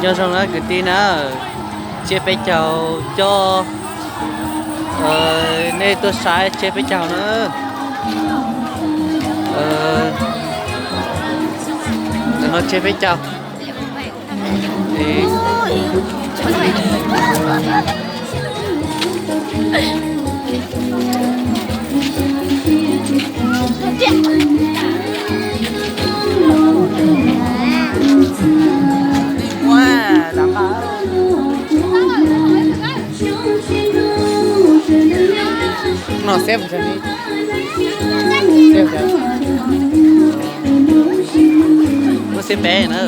Nyob zoo na kwv tij na, tsiab peb caug coj nej tuaj saib tsiab peb caug na. No tsiab peb caug. No xiab, lub xiab peb na.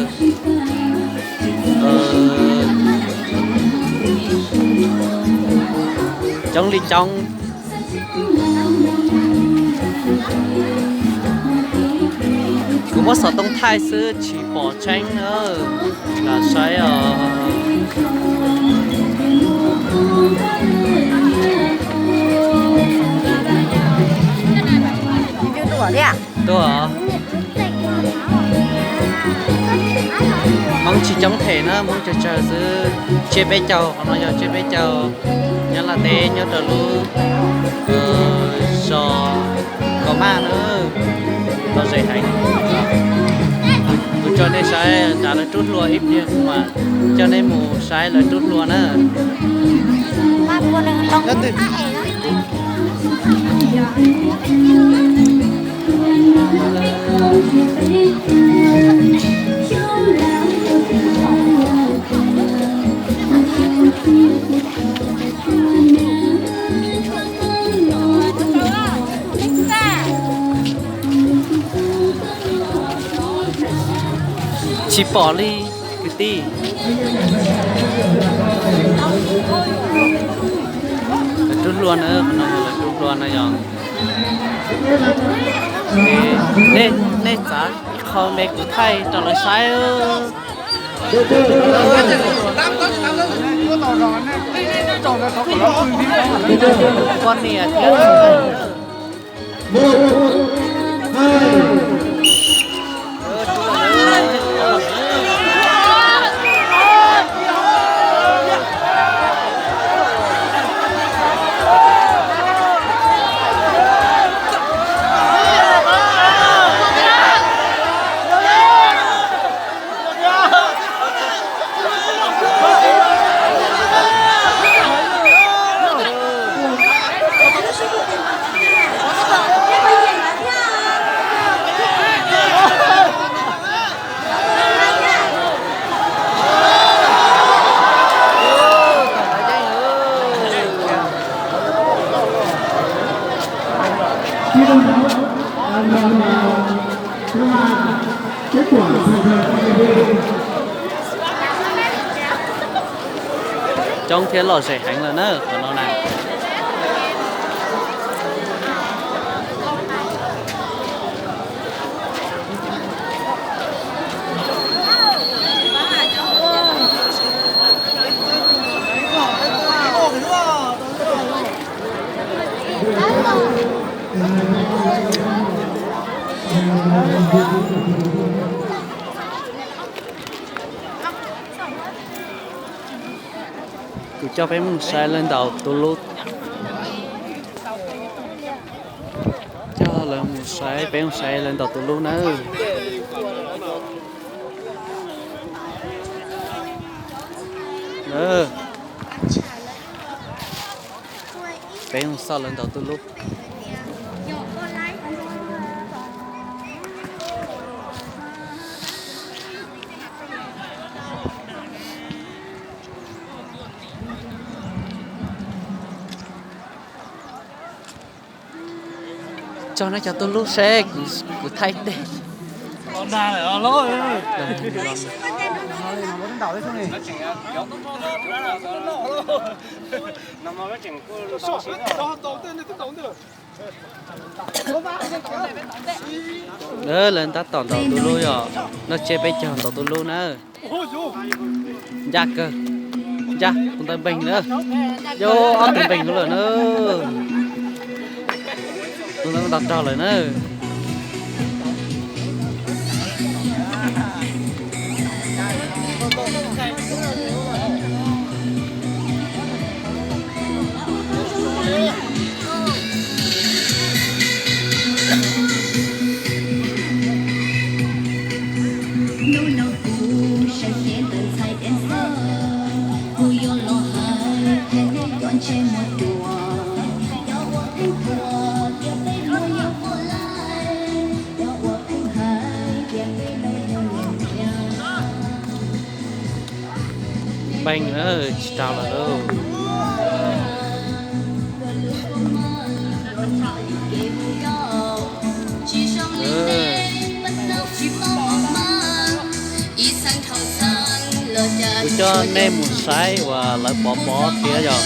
Coob li coob. Kuv muab xov tooj thaij xwb tsis pom tseeb na. Lam saib os. Tuaj. Hmoob tsis coob them na, Hmoob tsawg tsawg xwb. Tsiab peb caug, qhov no yog tsiab peb caug. Nyab Laj teb nyob rau lub zos Kaus Maj na, lom zem heev. Kuv coj nej saib nrad lawv rub hlua ib pliag kuv mam coj nej mus saib lawv rub hlua na. Tsis pom li kwv tij. Lawv rub hlua na, qhov no yog lawv rub hlua na yog. Nej txav ib qho me kuv thaij rau lawv saib. Poj niam thiab. Coob thiab lom zem heev lawm na qhov no na. Kuv coj peb mus saib lawv ntaus tus lub. Coj lawv mus saib, peb mus saib lawv ntaus tus lub nawb. Peb mus xauj lawv ntaus tus lub. Tso no cov tus lub seb, kuv thaij tej. Lawv tab tom ntaus tus lub yom, no tsiab peb caug ntaus tus lub na. Ncaj kawg, ncaj tus ntawd npeeg na, yog ob tug npeeg lawm na. Tus ntawd ntaus raug lawm na. Peej na, tsis tau lawm lauj. Kuv coj nej mus saib uas lawv pov pob thiab yog.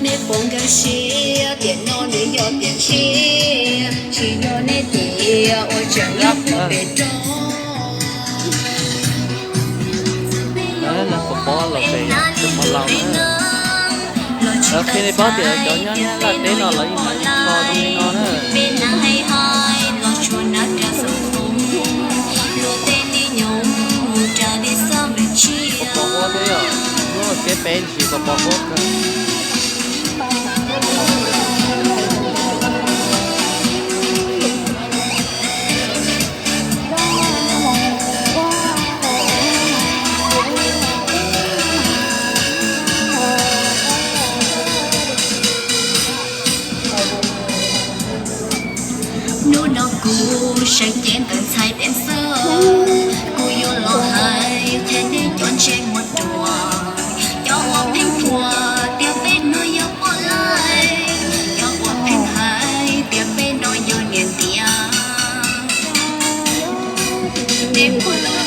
Nej puas nkag siab tias no nws yog tiam tshiab, tsis yog nej tias ua tseem nyob puag pem roob. Lawv pov pob los pem tus mos laus na. Lawv qhia nej paub tias cov nyob Nyab Laj teb no lawv yeej hais ib qho zoo li no na. Pov pob huab thiab yog, lub teb peb ntsis pov pob huab kawg. Hnub no kuv sawv cev ntawm ntxhais Pem Xab, kuv yuav los hais qhia nej cov ntsej muag ruam, cov uas pheej thuam tias peb no yog poj laib, cov uas pheej hais tias peb no yog niam ntiav. Nej puas los